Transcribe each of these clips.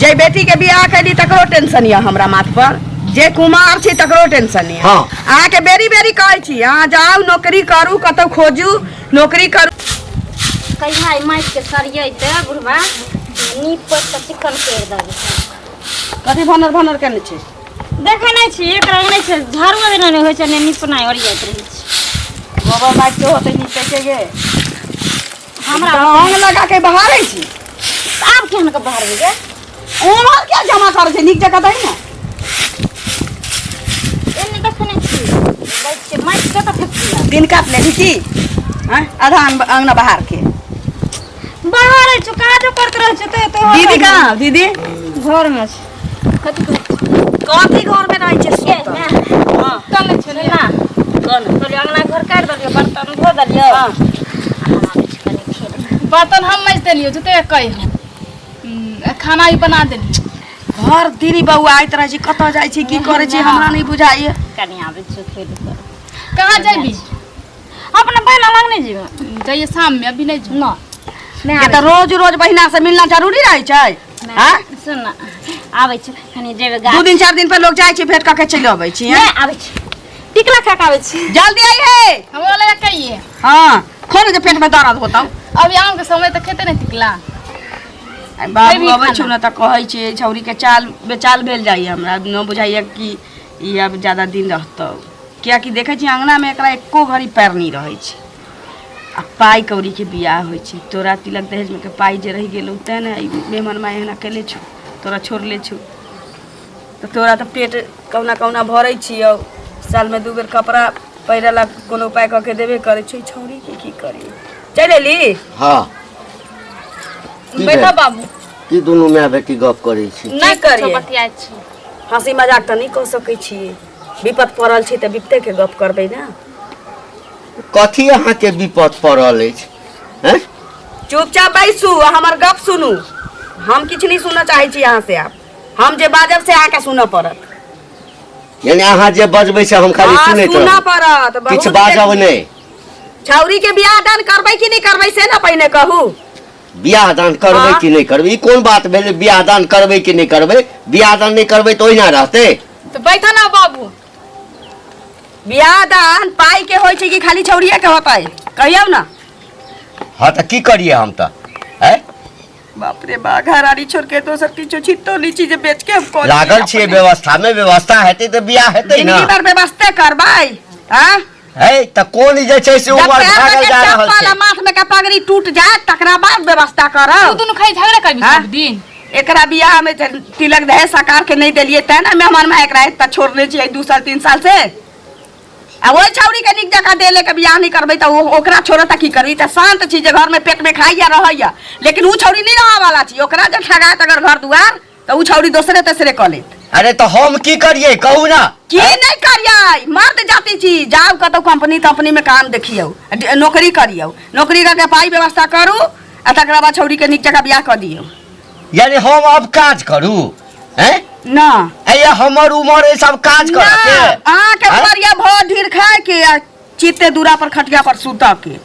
जे बेटी के बियाह कैली तकरो टेंशन यऽ हमरा माथ पर, जे कुमार छी तकरो टेंशन यऽ। हाँ। अहाँके बेरी बेरी कहै छी, अहाँ जाउ नौकरी करू, कतौ खोजू नौकरी करू। कहिया ई माटि के सरियेतै बुढ़बा, नीप पोति कऽ चिक्कन करि देबै। कथी भनर भनर केने छै? देखै नहि छी, एक रंग नहि छै, झाड़ुओ देना नहि होइ छै, नहि निपनाइ ओरियाइत रहै छै। गोबर माटि के होतै नीपै के गे। हमरा तऽ अंग लगा के बहारै छी। आब केहन के बहारबै गे? ओमहर किया जमा करै छै, नीक जकाँ दही ने। एने देखै नहि छी, दै छियै माटि कतऽ फेकतियै? दिन काट लेबही की? आँय, आधा अंगना बहार के। बाहर छौ, काजो करैत रहै छौ तऽ तो। दीदी कहाँ? दीदी घर में छै। कथी कहै छी? कथी घर में रहै छै? ये सुतल। माय, हाँ। कने छै ना? कोन? कहलियै अंगना घर काटि देलियै, बर्तन धो देलियै। हाँ। आ हम आबै छी कनि खेल। बर्तन हम माजि देलियौ, जते कहि हम खाना भी बना देलियौ। भर दिन बौआइत रहै छी, कतऽ जाइ छी, की करै छी, हमरा नहि बुझाइए। कनि आबै छी खेल कऽ। कहाँ जेबी? अपना बहिना लग नहि जेबै? जाइए शाम में, अभी नहीं जो। ना। ये तऽ रोज रोज बहिना से मिलना जरूरी रहै छै? आँ? सुन ना, आबै छी कनि जेबै गाछ। 2 दिन 4 दिन पर लोग जाइ छै, भेंट कऽ के चलि अबै छी। नहि, आबै छी, टिकला खा के आबै छी। जल्दी आई हे। हमरा लगा कहिए। हाँ, खो ने जे पेट में दर्द होतौ। अभी आम के समय तऽ खेते नहीं टिकला। आइ बाबू खेबही अबै खाना। छौ ने तऽ कहै छै छौरी के चाल बेचाल भेल जाइए, हमरा न बुझाइए कि ई आब ज्यादा दिन रहतौ, कियाकि देखै छी अङ्गनामे एकरा एको घड़ी पैर नहि रहै छै। आ पाइ कौड़ीके बियाह होइ छै, तोरा तिलक दहेजमे के पाइ जे रहि गेलौ तेँ ने ई मेहमान माय एहना केले छौ, तोरा छोड़ले छौ। तऽ तोरा तऽ पेट कहुना कहुना भरै छियौ, सालमे 2 बेर कपड़ा पहिरै ला कोनो उपाय कऽ के देबे करै छै। छौरीके की करी? चलि एली? हाँ। की बैठो भेल? बाबू। की दुनू माय बेटी गप करै छी? नहि की करियै? कुछो बतियाइ छी। हँसी मजाक तऽ नहि कऽ सकै छियै, विपत पड़ल छी तऽ विपतेके गप करबै ने। कथी अहाँके विपत पड़ल अछि? हैं? चुपचाप बैसू आ हमर गप सुनू। हम किछु नहि सुनऽ चाहै छी अहाँ से। आब हम जे बाजब से अहाँके सुनऽ पड़त। यानी अहाँ जे बजबै से हम खाली हाँ, सुनैत सुनऽ रहब, पड़त। बहुत किछु बाजब नहि। छौरी के बियाह दान करबै कि नहि करबै से ने पहिने कहू। बियाह दान करबै हाँ। कि नहि करबै? ई कोन बात भेलै बियाह दान करबै कि नहि करबै? बियाह दान नहि करबै तऽ ओहिना रहतै? तऽ बैठो ना बाबू। बियाह दान पाई के होइ छै कि खाली छौड़िए के होतै, कहियौ ना। हाँ तऽ की करियै हम तऽ? हैं? बाप रे बा, घरारी छोड़ के दोसर किछो छितो ली छी जे बेच के हम कऽ लागल छियै व्यवस्था में, व्यवस्था हेतै तऽ बियाह हेतै ना। जिंदगी भर व्यवस्थे करबै? आँ? है तऽ कोन जे छै से जब उमर पैर में भागल के जा रहल चप्पल छै। आ माथ में के पगड़ी टूट जाए तकरा बाद व्यवस्था तू करब। दुनू खाली झगड़ा करबी हाँ? सब दिन। एकरा बियाह में जे तिलक दहेज सकार के नहीं देलिए तें ना मेहमान में एकरा एतऽ छोड़ने छियै 2 साल 3 साल से। आ ओहि छौड़ी के नीक जकाँ देले के बियाह नहीं करबै तऽ ओकरा छोड़त तऽ की करी? तऽ शांत छी जे घर में पेट में खाइया रहैया, लेकिन उ छौड़ी नहीं रहऽ वाला छी। ओकरा जे ठगायत अगर घर दुआर तऽ उ छौड़ी दोसरे तेसरे कऽ लेत। अरे तऽ हम की करियै कहू ना? की नहीं करियै, मर्द जाति छी, जाउ कतौ कंपनी तम्पनी में काम देखियौ, नौकरी करियौ, नौकरी करके पाइ व्यवस्था करू आ तकरा बाद छौड़ी के नीक जकाँ बियाह कऽ दियौ। यानी हम अब काज करू? हैं? ना। ए हमर उमर ई सब काज करऽ के? अहाँके आँय? उमर यऽ भर ढीर खाय के आ चित्ते दूरा पर खटिया पर सुतऽ के।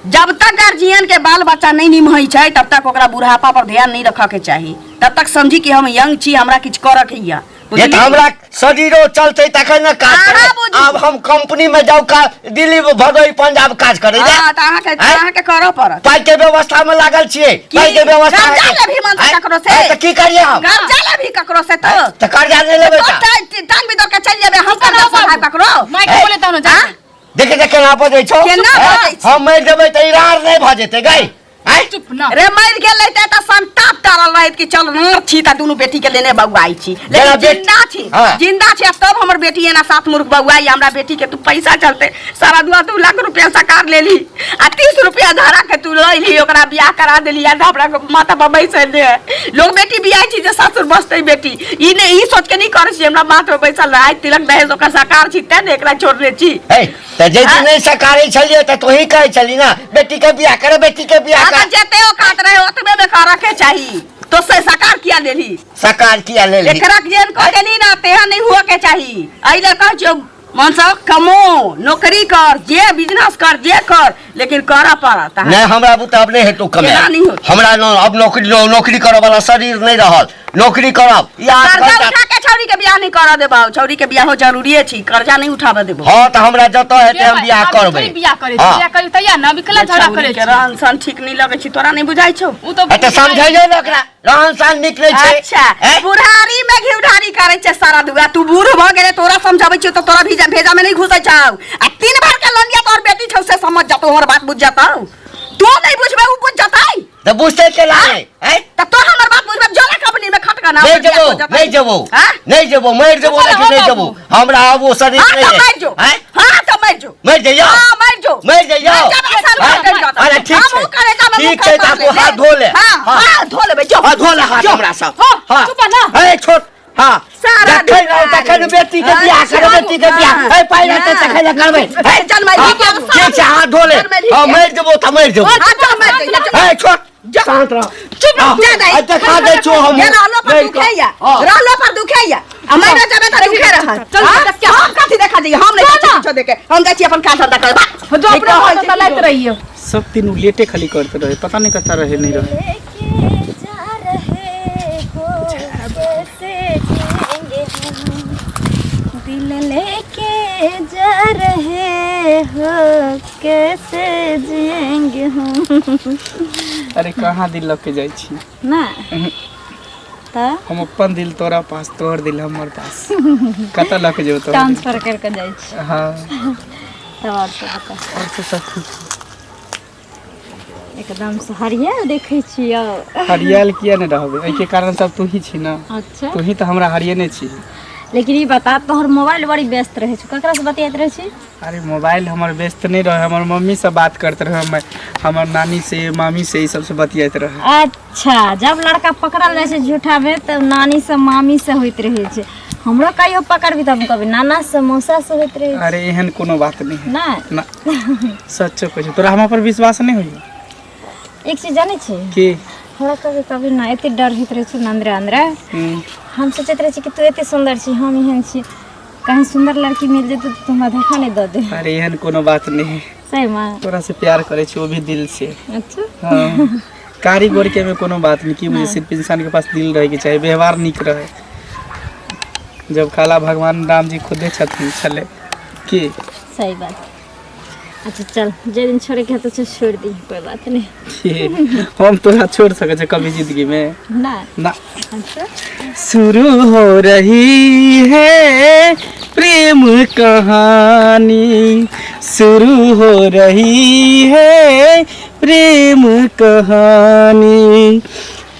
जब तक गार्जियन के बाल बच्चा नहीं निमहै छै तब तक ओकरा बुढ़ापा पर ध्यान नहीं रखऽ के चाही। तब तक समझी कि हम यंग छी, हमरा किछु करऽ के यऽ। ये तऽ हमरा शरीरो चलतै तखन ने काज अहाँ करबै। बुझू। आब हम कंपनी में जाउ का दिल्ली में भदोही पंजाब काज करै जा? हाँ, तऽ अहाँके आँय? अहाँके करऽ पड़त। पाइ के व्यवस्था में लागल छियै, की? पाइ के व्यवस्था कर्जा हेतै। लेबही मन से आँय? ककरो से? आँय, तऽ की करियै हम? कर्जा लेबही ककरो से तो? आँय, तऽ कर्जा नहि लेबै तो तऽ? टांग भी दऽ के चलि जेबै, हम कर्जा सधायब ककरो? माइक बोले तहन जा। आँय? देखे देखे केना बजै छौ? केना आँय? बजै छी? हम मरि जेबै तऽ इरार नहि भऽ जेतै गै? आँय? चुप ना। रे मरि गेल रहितै तऽ संताप टरल रहैत कि चल मार छी तऽ दुनू बेटी के लेने बौआइ छी, जेना लेकिन जिंदा छी। हाँ। जिंदा छी आ तब हमर बेटी एना सात मूर्ख बौआइ। हमरा बेटी के तू पैसा चलते 2.25 लाख रुपया सरकार लेली आ 30 रुपया धरा के तू लैली, ओकरा बियाह करा देली आ हमरा माथा पर बैसल दे। लोग बेटी बियाह छी जे ससुर बसतै बेटी, ई नहि ई सोच के नहि करै छी हमरा माथ पर बैसल रहै। तिलक दहेज ओकर सरकार छी तें ने एकरा छोड़ने छी। हे, तऽ जे दिन नहि सकारै छलियै तऽ तोही कहै छली ना बेटी के बियाह करे, बेटी के बियाह हाँ, कर। तऽ जते औकात रहे ओतबे में करऽ के चाही, तो से सकार किया लेली? सकार किया लेली? एकरा जेहन कह देली ना तेहन नहीं हुआ के चाही। एहि लेल कहै छियौ मन से कमो, नौकरी कर, जे बिजनेस कर, जे कर, लेकिन करऽ पड़त। नहीं, हमरा बुते अब नहीं हेतौ कमाए। केना नहीं होतौ? हमरा न अब नौकरी नौकरी करऽ वाला शरीर नहीं रहल। नौकरी करब ई आठ कर्जा घंटा। उठा के छौरी के बियाह नहीं करऽ देबौ। छौरी के बियाहो जरूरिये छी, कर्जा नहीं उठाबऽ देबौ। हाँ, तऽ हमरा जतऽ हेतै हम बियाह अभी करबै। थोड़ी बियाह करै छी? हाँ। बियाह करी तैया ना, अभी केला झगड़ा छौरी करै के छी? रहन सहन ठीक नहीं लगै छी तोरा, नहीं बुझाइ छौ? उ तऽ आ तऽ समझैयौ ने ओकरा, रहन सहन नीक नहि छै। अच्छा। हैं? बुढ़ारी में घी उधारी करै छै सारा दुआ। तू बूढ़ भऽ गेले, तोरा समझाबै छियौ तऽ तोरा भेजा भेजा में नहीं घुसै छौ। आ तीन बार के लंगिया तोहर बेटी छौ, से समझ जतौ, हमर बात बुझ जतौ। तू नहीं बुझबे, उ बुझ जतै। तऽ बुझतै केला नहि, हैं? तऽ तो हमर बात बुझबे, जोला कंपनी में खटका ना नहीं ओकर बियाह जेबो। हो जतै। नहीं जेबो। हाँ? नहीं जेबो, मरि जेबो, चुप लेकिन रहो नहीं बाबू। जेबो। हमरा आब ओ शरीर हाँ नहीं तऽ है। मरि जो। हैं? हाँ तऽ मरि जो। मरि जइयो। हाँ मरि जो। मरि जइयो। मरि जाबे, साल हैं? भर करि जाता। अरे ठीक हमहूँ छै। करे जाबे, ठीक मुँह छै, कर तऽ तू ले। हाथ धो ले। हाँ, हाँ। हाँ, धो लेबै, जो। हाँ, धो ले हाथ जो। हमरा सब। हाँ, हाँ। चुप ना। ए छोट, हाँ, सारा जखन दिन रहू तखन बेटी के बियाह अच्छा, करबै, बेटी के बियाह। हाँ। ए पाइ रहतै हाँ। तखन ने करबै। ए, चल मरि हाँ, के आब सारा ठीक छै, हाथ धो ले। चल मरि हाँ, के। मरि जेबो तऽ मरि जेबो। हाँ, चल मरि जो, चल। ए छोट, शांत रह। चुप रह, जा दे। आ देखा दै छौ हम। ये रहलो पर मरि कऽ। दुखैया, हाँ। रहलो पर दुखैया, आ मरे जेबै तऽ दुखे रहत। चल, हाँ? चल, हम कथी देखा जइयै? हम नहि जाइ छी किछो देखे। हम जाइ छी अपन काज धंधा करे। बा। जो अपने कहै मन छै से लाइत रहियो। सब दिन उ लेटे खाली करते रहे, पता नहीं कता रहे नहीं रहे। लेके जा रहे हो, कैसे जिएंगे हम? दिल लेके जा रहे हो, कैसे जिएंगे हम? अरे कहाँ दिल लग के जाइ छी? ना तऽ हम अपन दिल तोरा पास, तोहर दिल हमर पास, कतऽ लऽ के जेबो तोहर दिल? ट्रांसफर करके जाइ छी। हाँ। तब आओर सब बता। और सब सब ठीक। एकदम से हरियल देखै छियौ। हरियल किया नहि रहबै? एहिके कारण सब तू ही छी ना। अच्छा। तू ही तऽ हमरा हरियने छी। लेकिन ई बता, तोहर मोबाइल बड़ी व्यस्त रहै छौ, ककरा से बतियाइत रहै छी? अरे मोबाइल हमर व्यस्त नहीं रहे, हमर मम्मी से बात करते रहे, हम हमर नानी से, मामी से, ई सब से बतियाइत रहे। अच्छा, जब लड़का पकड़ल जाइ छै झूठा में तब नानी से मामी से होइत रहै छै। हमरो कहियो पकड़बी तऽ हम कहबै नाना से मौसा से होइत रहै छै। अरे एहन कोनो बात नहीं है। ना। ना, सच्चो कहै छी, तोरा हमरा पर विश्वास नहीं होइए? एक चीज जानै छी? की? हमरा कभी कभी ना एते डर होइत रहै छै ने अंदरे अंदरे। हम सोचैत रहै छी कि तू एते सुन्दर छी, हम एहन छी, कहीं सुन्दर लड़की मिल जेतै तऽ तू हमरा धोखा नहि दऽ दे। अरे एहन कोनो बात नहीं है। सही में? तोरा से प्यार करे छी, वो भी दिल से। अच्छा। हाँ, कारी गोर के में कोनो बात नहीं की मुझे, सिर्फ इंसान के पास दिल रहे के चाहिए, व्यवहार निक रहे। जब काला भगवान राम जी खुदे छथिन छले की। सही बात। अच्छा चल, जे दिन छोड़े के हेतौ से छोड़ दी, कोई बात नहीं। कि हम तोरा छोड़ सके छे कभी जिंदगी में? ना। ना। अच्छा। शुरू हो रही है प्रेम कहानी, शुरू हो रही है प्रेम कहानी,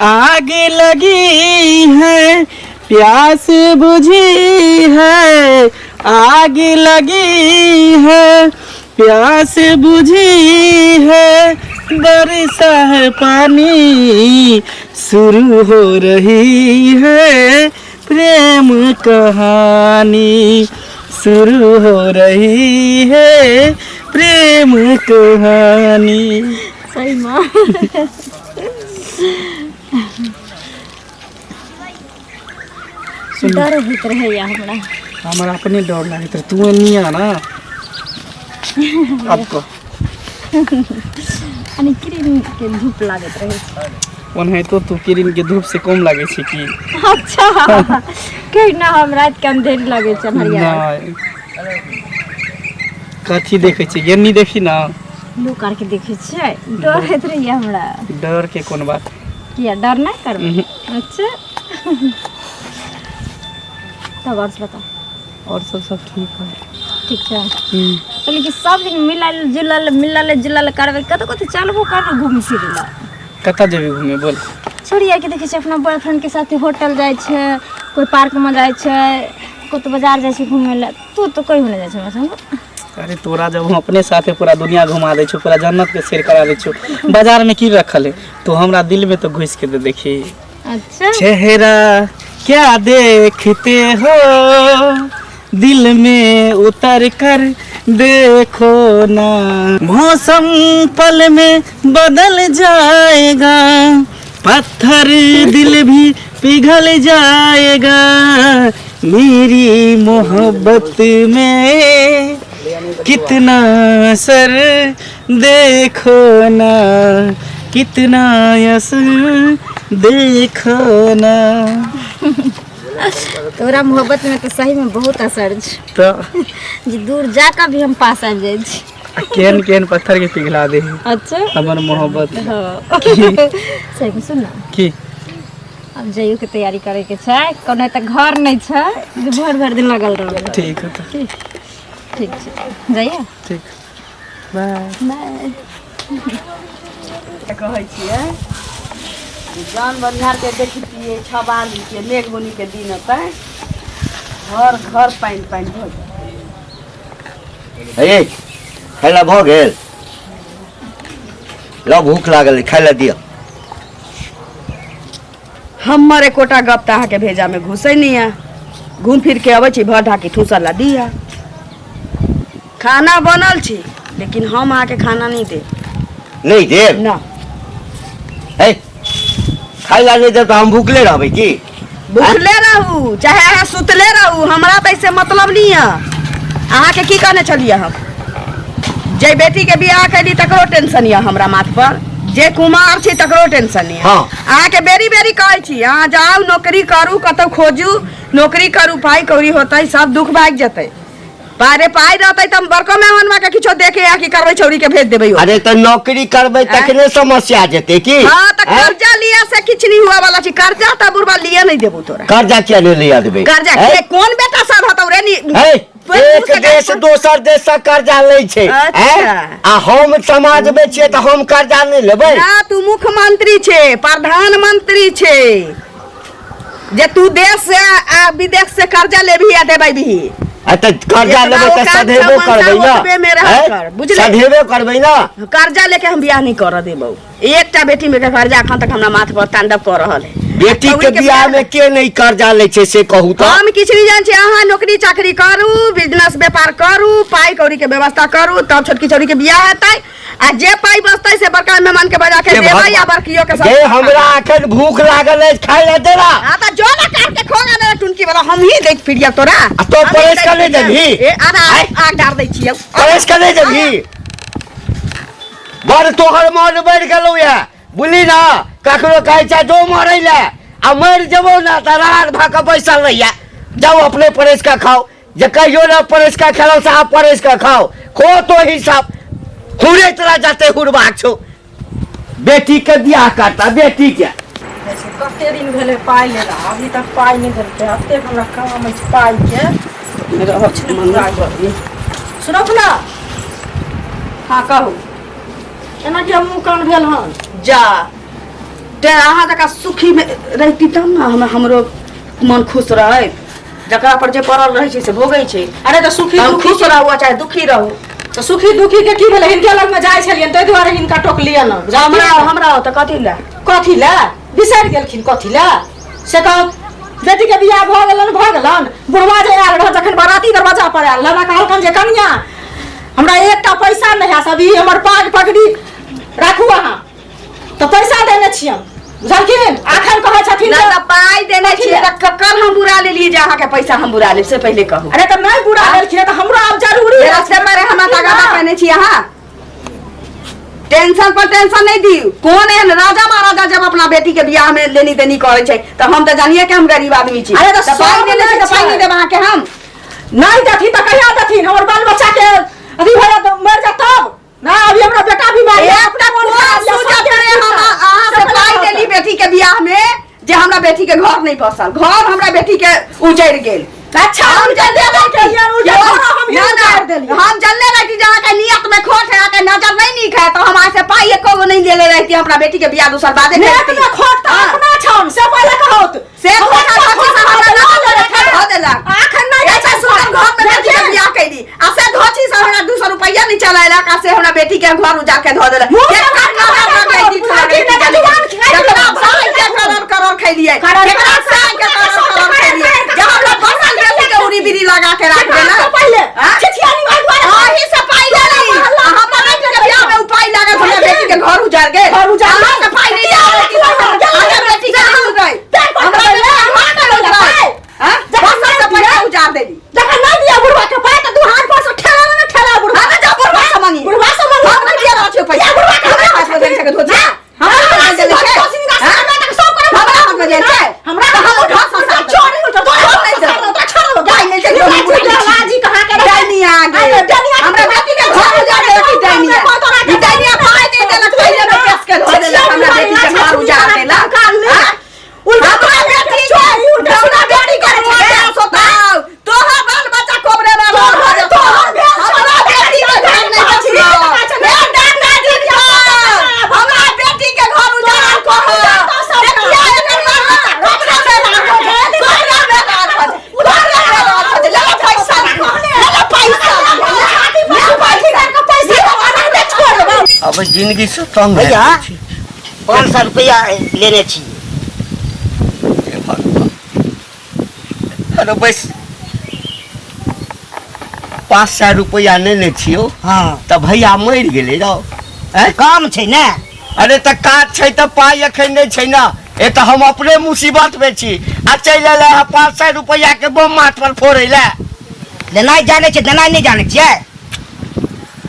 आग लगी है प्यास बुझी है, आग लगी है प्यास बुझी है, बरसा है पानी, शुरू हो रही है प्रेम कहानी, शुरू हो रही है प्रेम कहानी। सही में डर होइत रहैया हमरा। हमरा अपने डर लागैत रहे, तू एनी आ ना अब कह। अनि क्रीम के धूप लागैत रहै छै। ओनाहितो तू किरिन के धूप से कम लागै छै की? अच्छा, कहि ना, हम राति के अंधेरी लगै छै अन्हरिया। नहि, कथी देखै छी? गेन्नी देखी ना। लोक आर के देखै छियै, डर होइत रहैया हमरा। डर के कोन बात? किया डर नहि करबै? अच्छा, तब आओर बता। और सब सब ठीक है। ठीक छै। कहली कि सब दिन मिलल जुलल मिलल जुलल करबै, कतौ कतौ चलबो करबै घूम फिरै लए। कतऽ जेबी घूमे, बोल? छोड़ी आरके देखै छै अपना बॉयफ्रेंड के साथे होटल जाइ छै, कोइ पार्क मे जाइ छै, कतौ बाजार जाइ छै घूमै लए, तू तऽ कहियो नहि जाइ छै हमरा संग। अरे तोरा जब हम अपने साथे पूरा दुनिया घुमा दै छौ, पूरा जन्नत के सैर करा दै छौ, बाजार में की रखल है? तू हमरा दिल में तो घुस के दे देखी। अच्छा। चेहरा क्या देखते हो, दिल में उतर कर देखो ना, मौसम पल में बदल जाएगा, पत्थर दिल भी पिघल जाएगा, मेरी मोहब्बत में कितना असर देखो ना, कितना असर देखो ना। तोरा मोहब्बत में तो सही में बहुत असर छै तऽ जे दूर जा कऽ भी हम पास आबि जाइ छी। केहन केहन पत्थर के पिघला दे है अच्छा हमर मोहब्बत। हाँ। सही में सुन ना, की अब जाइयो के तैयारी करे के छै, कोनो तऽ घर नहि छै जे भरि भरि दिन लगल रहबै। ठीक है तऽ ठीक छै, जाइए। ठीक, बाय। बाय। कहै छियै जन बनिहार के देखतियै छबाली के मेघ बुनी के दिन होतै, घर घर पानि पानि भऽ जेतै। हे खाय लए भऽ गेल? ल भूख लागल अइ, खाय लए दिअ। हमर एकोटा गप तऽ अहाँके भेजामे घुसै नहि यऽ। घूम फिर के अबै छी, भर ढाकी ठूसल ला दिअ। खाना बनल छी लेकिन हम अहाँके खाना नहि देब। नहि देब? ना। हे खाय लए नहि देब तऽ हम भूखले रहबै की? भूखले रहू चाहे अहाँ सुतले रहू, हमरा तऽ ऐसे मतलब नहीं है। अहाँके की कहने छलियै हम? जे बेटी के बियाह कैली तकरो टेंशन यऽ हमरा माथ पर, जे कुमार छी तकरो टेंशन यऽ। हाँ। अहाँके बेरी बेरी कहै छी, अहाँ जाउ नौकरी करू, कतौ खोजू नौकरी करू, पाइ कौड़ी होतै सब दुख भागि जेतै। पारे पाइ रहतै तऽ हम बड़को मेहमानवा के किछो देके या की करबै, छौड़ी के भेज देबै। अरे तऽ नौकरी करबै तखने समस्या जेतै की? हाँ तऽ हैं? कर्जा लिया से किछु नहीं हुआ वाला छी, कर्जा तऽ बुढ़बा लिया नहीं देबो तोरा। कर्जा किया नहीं लिया देबै? कर्जा हैं? के कोन बेटा साथ हतौ रे नी? हैं? तोर एक मुँह से देश गाली दोसर देश से कर्जा लै छै, अच्छा। हैं? आ हम समाज में छियै तऽ हम कर्जा नहि लेबै? ना, तू मुख्यमंत्री छे, प्रधानमंत्री छे, जे तू देश से आ विदेश से कर्जा लेबही आ देबै भी। आ तऽ कर्जा जेतना लेबै तऽ औकात छौ, सधेबो मनसा करबै ना, ओतबे में रहल हैं? कर, बुझले? सधेबो करबै ना। कर्जा लेके हम बियाह नहीं करऽ देबौ। एकटा बेटी में के कर्जा एखन तक हमरा माथ पर तांडव कऽ रहल है। बेटी के छौड़ी के बियाह में के नहीं कर्जा लै छै से कहू तऽ? हम किछु नहीं जान छी। अहाँ नौकरी चाकरी करू, बिजनेस व्यापार करू, पाइ कौड़ी के व्यवस्था करू, तब छोटकी छौड़ी के बियाह हेतै आ जे पाइ बचतै से बड़का मेहमान के बजा के हे देबै भगवान। आ बड़कियो के सब। गे हमरा अखन भूख लागल अछि, खाय लए देला। हाँ तऽ जो ना काट के खोगा ना टुनकी वाला, हम ही देख फिरिया तोरा। आ तो हम ही परेश दैत के नहि फिरिया। देबही? ए आधा आँय? आग डार दै छियौ। परेश के नहि देबही? बड़ तोहर मन बढ़ि गेलौ ये, बुझली ना? ककरो कहै छै जो मरै लए आ मरि जेबौ ना तऽ राड़ भऽ कऽ बैसल रहिया। जाउ अपने परेश के खाउ, जे कहियो ना परेश के खेलौ से आब परेश के खाउ। खो तो ही सब हुरे तोरा जते हुरबाक छौ। बेटी के बियाह करता बेटी के। कते दिन भेलै पाइ लेला, अभी तक पाइ नहि देलकै। एतेक हमरा काम अछि पाइके। सुनब ने? हाँ कहू। एना कि हम मुँह कान भेल हन? जा ते अहाँ जकाँ सुखी में रहती तब ने हम हमरो मन खुश रहै। जकरा पर जे पड़ल रहै छै से भोगै छै। अरे तऽ सुखी हम दुखी खुश रहू आ चाहे दुखी रहू। तऽ सुखी दुखी के की भेलै? हिनके लगमे जाइ छलियनि ताहि दुआरे हिनका टोकलियनि हन। हमरा हमरा ओतऽ कथी लए? कथी लए बिसरि गेलखिन? कथी लए से कहू? बेटी के बियाह भऽ गेलनि, भऽ गेलनि। बुढ़वा जे आयल रहै जखन बाराती दरवाजा पर आयल, हमरा कहलकनि जे कनिया हमरा एकटा पैसा नहि है, सब ई हमर पाग पगड़ी राखू अहाँ। तऽ पैसा देने छियनि, बुझलखिन? अखन कहै छथिन ना जे तऽ पाइ देने कथी छियै लए? तऽ ककर हम बुरा लेलियै जे अहाँके पैसा हम बुरा लेब से पहिले कहू। अरे तऽ नहि बुरा लेलखिन तऽ हमरो आब जरूरी जे रस्ते पर हमरा तगादा केने छी अहाँ। टेंशन पर टेंशन नहीं दियौ। कोन एहन राजा महाराजा जब अपना बेटी के बियाह में लेनी देनी करे छै तऽ हम तऽ जानिए के हम गरीब आदमी छी। अरे तऽ तऽ पाइ सब देने छी नहि तऽ पाइ छै। नहि देब अहाँके हम? नहि देथिन तऽ कहिया देथिन? हमर बाल बच्चा के अथी भऽ जायत, मरि जायत तब ना। अभी हमरा बेटा बीमार है, एकटा अपना मोन कोन खराब यऽ, सूझत सबके रे हम अहाँ से सबके पाइ लऽ देली बेटी के बियाह में जे हमरा बेटी के घर नहीं बसल, घर हमरा बेटी के उजड़ गेल। अच्छा, हम हम जनले जनले रहती रहियै, उजड़ यौ, घर हम ही ना, ना, उजाड़ि देलियै। हम जनले रहती जे अहाँके नियत में खोट है, अहाँके नजर नहीं नीक है, तो हम अहाँ से पाइ एको गो नहीं लेले रहती, अपना बेटी के बियाह दोसर बादे नेत करती। में खोट तऽ हाँ। अपना छौन से पहिले कहौत। से हमरा खोट खोट हमरा हमरा नजर लऽ में लेलक। धऽ देलक। अखन नहि एते छै सुन्दर घर में बेटी के देखिए। बियाह कैली आ से धोची से हमरा 200 रुपया नहीं चलेलक आ से हमरा बेटी के घर उजाड़ के धऽ देलक। मुँह केकर से नजर बात लग गई करो, थी बुझलखिन बेटी ने के? जुबान खाइ केकरा गेलौ, भाई के करोड़ करोड़ खैलियै, करोड़ केकरा करोड़ साग के करोड़ करोड़ खैलियै, करोड़ जे हमरा बसल बेटी के उड़ी बिड़ी लगा के राख देलक। पहिले हाँ? छिछियानी भाई दुआरे अही से पाइ लेली आ हमरा बेटी के बियाह में उपाय लागल, हमरा बेटी के घर उजाड़ गेल। घर उजाड़ गेल। अहाँ के पाइ नहीं आबै कि हमरा बेटी के नहीं उजड़ै, हमरा बेटी के घर नहीं उजड़ै। हाँ? बसल से पहिले आब जिंदगी से तंग भैया आबि गेल छी। 500 रुपैआ लेने छी। हे भगवान। अरे बैस 500 रुपैआ लेने छियौ। हाँ। तऽ भैया मरि गेलै रौ। आँय? काम छै ने। अरे तऽ काज छै तऽ पाइ एखन नहि छै ने। ए तऽ हम अपने मुसीबत में छी आ चलि एलै हँ 500 रुपैआ के बम माथ पर फोड़ै लए। लेनाइ जानै छै, देनाइ नहि जानै छियै।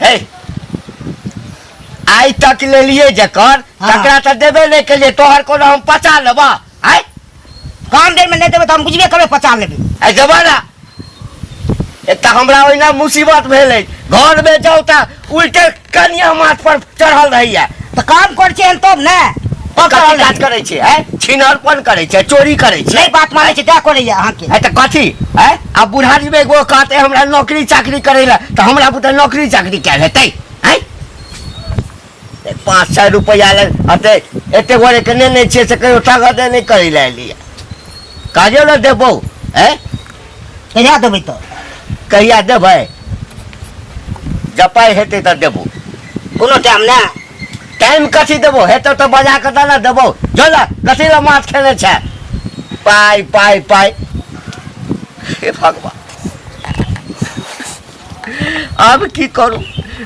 हे आइ तक लेलियै जकर हाँ। तकरा तऽ देबे नहि केलियै, तोहर कोनो हम पचा लेबह? आइ काम देर में नहि देबै तऽ हम बुझबे करबै पचा लेबै। आइ देबह ने। एक तऽ हमरा ओहिना मुसीबत भेल अछि, घरमे जाउ तऽ उल्टे कनिया माथ पर चढ़ल रहैया। तऽ काम करै छियै तब ने। कथी काज करै छै? आँय, छिनरपन करै छै, चोरी करै छै। नहि बात मानै छै तैं करैया अहाँके। आँय तऽ कथी? आँय, आब बुढ़ारीमे एगो कहतै हमरा नौकरी चाकरी करै लए तऽ हमरा बुते नौकरी चाकरी कयल हेतै? आँय, 500 रुपैआ लए एते एते गोरेके नेने छियै से कहियो तगदे नहि करै लए एलियै। काजो ने देबौ। आँय, कहिया देबै तऽ? कहिया देबै? जब पाइ हेतै तऽ देबौ। कोनो टाइम ने? टाइम कथी देबौ? हेतौ तऽ बजा कऽ तऽ ने देबौ। जो ने, कथी लए माछ खेने छै? पाइ पाइ पाइ। हे भगवान, आब की करू?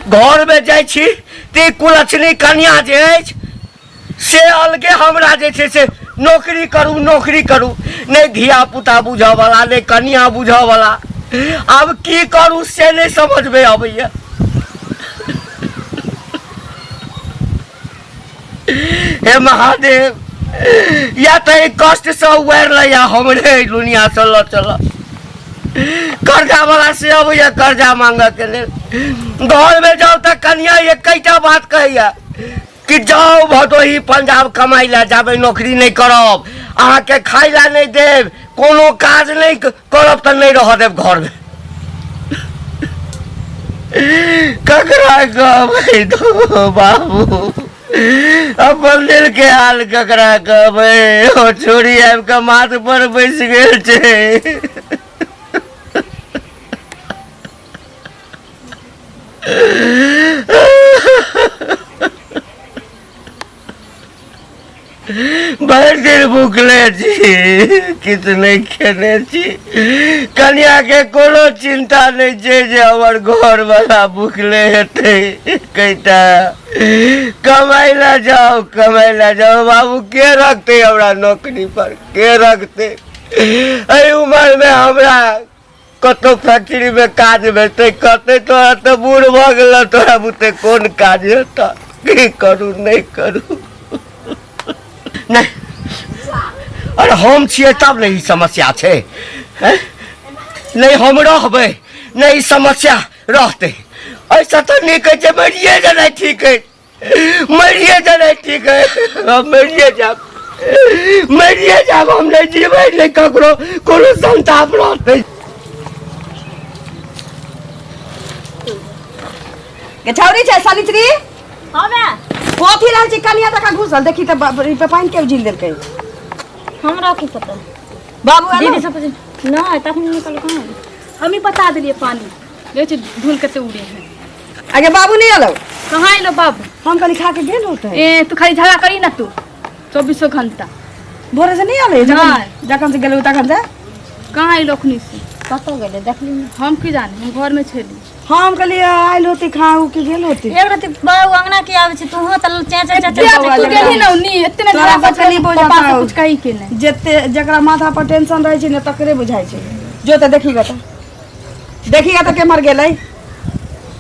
घरमे जाइ छी ते कुलक्षणी कनिया जे अछि से अलगे हमरा जे छै से नौकरी करू नौकरी करू, नहि धिया पुता बुझऽवला, नहि कनिया बुझऽवला। आब की करू से नहि समझमे अबैया। हे महादेव, या तऽ एहि कष्टसँ उबारि लैया हमरे एहि दुनियासँ लऽ चल। कर्जा वाला से अबैया कर्जा मांगऽ के लेल। घरमे जाउ तऽ कनिया एकैटा बात कहैया कि जाउ भदोही पंजाब कमाइ लए, जाबे नौकरी नहि करब अहाँके खाइ लए नहि देब, कोनो काज नहि करब तऽ नहि रहऽ देब घरमे। ककरा कहबै दो बाबू अपन दिल के हाल? ककरा कहबै? ओ छोरी आबि कऽ माथ पर बैस गेल छै। भरि दिन भूखले छी, किछु नहि खेने छी। कनियाके कोनो चिन्ता नहि छै जे हमर घरवला भूखले हेतै। कैटा कमाइ लए जाउ, कमाइ लए जाउ बाबू। के रखतै हमरा नौकरी पर? के रखतै एहि उमरमे हमरा? कतौ फैक्ट्रीमे काज भेटतै? कहतै तोरा तऽ बूढ़ भऽ गेल, तोरा बुते कोन काज हेतऽ? की करू, नहि करू? नहि, अरे हम छियै तब ने ई समस्या छै। हैं? नहि हम रहबै, नहि ई समस्या रहतै। एहिसँ तऽ नीक अछि जे मरिए जेनाइ ठीक अछि, मरिए जेनाइ ठीक अछि। हम मरिए जायब, मरिए जायब, हम नहि जीबै, नहि ककरो कोनो संताप रहतै। गे छौरी छै सनिचरी। हाँ बे। कथी रहै छै कनिया तका घुसल? देखी तऽ बाप रे, ई पे पानि के उझिल देलकै? हमरा की पता। बाबू आलो? दीदी सब पूछ नहीं तखन निकल कहाँ। हम ही बता देलिए पानी देखै छी धूल कते उड़े है। आगे बाबू नहीं आलो? कहाँ एलो बाबू? हम कहली खा के गेल होते। ए तू खाली झगड़ा करी ना तू चौबीसों घंटा। भोरे से नहीं आले? नहीं। जखन से गेलो तखन से कहाँ एलो अखनी से? कतौ गेलै देखली नहीं। हम की जाने, हम घर में छली। हम कहली आयल होती खाऊ के गेल होती। एक राति बाबू अंगना के आबै छै तू तऽ चे चे चे चे। तू गेली ना उनी एते ना तोरा झगड़ा सबके नहीं कर, पापा से बुझाता। कुछ कही के नहीं। जते जकरा माथा पर टेंशन रहै छै ने तकरे बुझाइ छै। जो तऽ देखी ग, तऽ देखी ग तऽ केम्हर गेलै।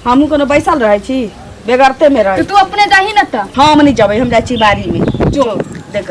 हमहूँ कोनो बैसल रहै छी बेगरते में रहै। तो तू अपने जाही ना तऽ। हम नहीं जेबै, हम जाइ छी बाड़ी में। जो देख।